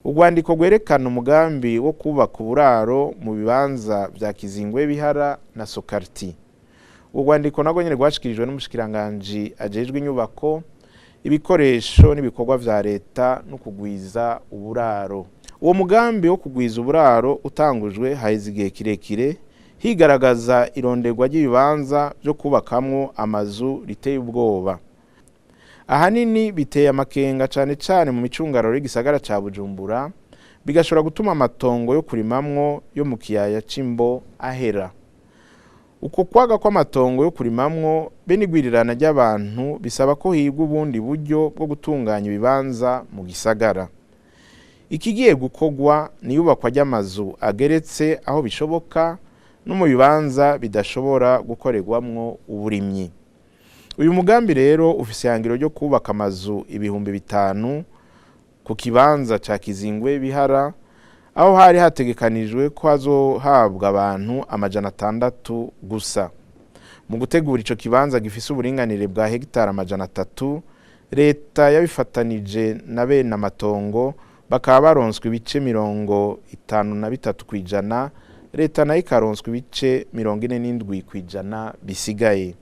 Urwandiko rwerekana umugambi wo kubaka uburaro mu bibanza vya Kizingwe Bihara na Sokarti. Urwandiko narwo nyene rwashikirijwe n'umushikiranganji ajejwe inyubako, ibikoresho n'ibikorwa vya leta no kugwiza uburaro. Uwo mugambi wo kugwiza uburaro utangujwe haheze igihe kirekire higaragaza ironderwa ry'ibibanza vyo kubakamwo amazu riteye ubwoba. Ahanini biteye amakenga cane cane mu micungararo y'igisagara ca Bujumbura, bigashobora gutuma amatongo yo kurimamwo yo mu kiyaya c'Imbo ahera. Uko kwaga kw'amatongo yo kurimamwo be n'igwirirana ry'abantu bisaba ko higwa ubundi buryo bwo gutunganya ibibanza mu gisagara. Ikigiye gukorwa ni iyubakwa ry'amazu ageretse aho bishoboka no mu bibanza bidashobora gukorerwamwo uburimyi. Uyu mugambi rero ufise ihangiro ryo kubaka amazu 5000 ku kibanza ca Kizingwe Bihara, aho hari hategekanijwe ko hazohabwa abantu 600 gusa. Mu gutegura ico kibanza gifise uburinganire bwa hegitari 300, leta yabifatanije na bene amatongo, bakaba baronswa ibice 53%, leta nayo ikaronswa ibice 47% bisigaye.